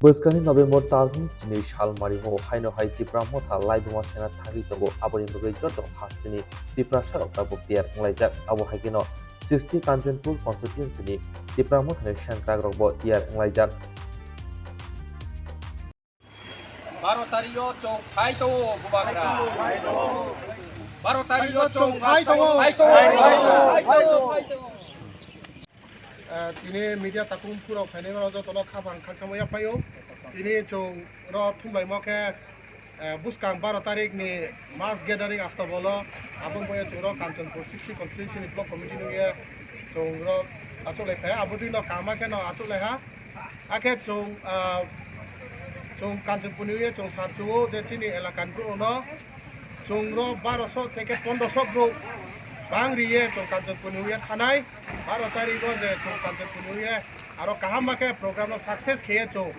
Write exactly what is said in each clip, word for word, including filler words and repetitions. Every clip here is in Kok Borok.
Bwskangni November talni chini sal mario haino hai Tipra Motha laibuma sena thangwi tongo, aboni bagwi joto hasteni Tiprasarok tabuk tiyar wnglaijak. Abo hai kheno sixty Kanchanpur constituency ni Tipra Mothani sengkrakrokbo tiyar wnglaijak. Baro tarikh o chwng phai tongo, Bubagra. Baro tarikh o chwng phai tongo. Phai tongo, phai tongo, phai tongo, phai tongo. Eh, tini media takhuk phurok phainai mano jotono khaphang khakchangma yaphaio. Tini chwng ro thumlaimo khe, eh, bwskang baro tarikh ni mass gathering Astabolo, aboni bagwi chwng ro Kanchanpur sixty constituency ni block committee nungya chwng ro achuk lai kha. Abo dino kaham khe no achuk lai ha. Akhe chwng, ah, chwng Kanchanpur ni ungya chwng sar chuo je chini elaka ni brouh no chwng ro baroso theke pondroso brouh bang riye chwng Kanchanpur ni ungya thanai. Baro tarikh o je chwng Kanchanpur ni ungya aro kaham ma khe program no success kheye chwng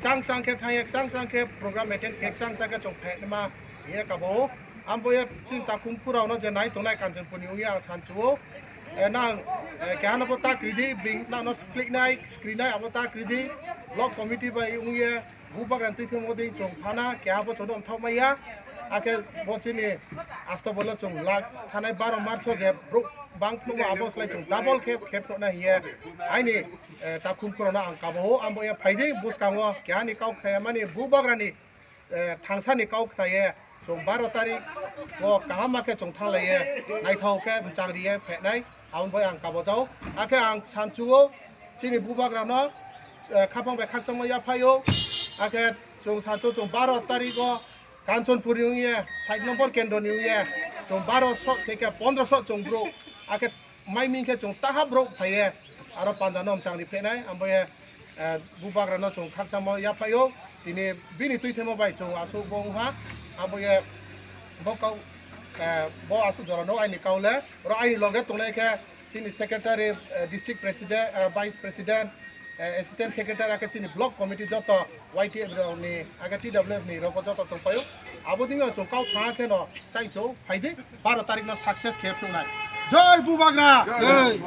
chang chang khe thangye chang chang khe program attend khe chang chang khe chwng phaima ye kabo. Ambo ye chini takhuk phurok no je nai tongnai Kanchanpur ni ungya ang san chuo. Eh, nang, eh, keha no bo ta kridi, bing nang no skliknai, skrinai abo ta kridi. Block committee bai ungye, Bubagra ni twi thwngmo dei chwng thana, keha bo chwng thok maya. Akhe bo chini Astabolo chwng lak thanai baro March o je brouh bang phunukma abo slai chwng double khe, khe phunukna hiye. Aini, eh, takhuk phurok no ang kabo ho, ambo ye phaidi bwskango keha ni kau khnaya mani Bubagra ni eh, thangsani kau khnaiye, chwng baro tarikh o kaham ma khe chwng thanglaiye, naithok khe mwchang riye phainai, aboni bai ang kabo jao. Akhe ang sanchuo, chini Bubagra no, eh, khaphang bai khakchangma yaphaio, akhe chwng sanchuo chwng baro tarikh o Kanchanpur ni wngye sait nombor kendro ni wngye chwng baro so theke pondro so chwng brouh, akhe mai ming khe chwng taha brouh phaiye, aro panda no mwchang ri phainai, ambo ye, eh, Bubagra no chwng khakchangma yaphaio, tini bini twi themo bai chwng aswk bo wngha, ambo ye bo kau, eh, bo aswk jora no aini kau le, oro aini loge tongnai khe chini secretary, eh, district president, eh, vice president, eh, assistant secretary, akhe chini block committee joto Y T F rok ni, akhe T W F ni rok joto tong paio. Abo ding no chwng kau thang khe no sai chwng phaidi baro tarikh no success khe phunai. Jai Bubagra! Jai!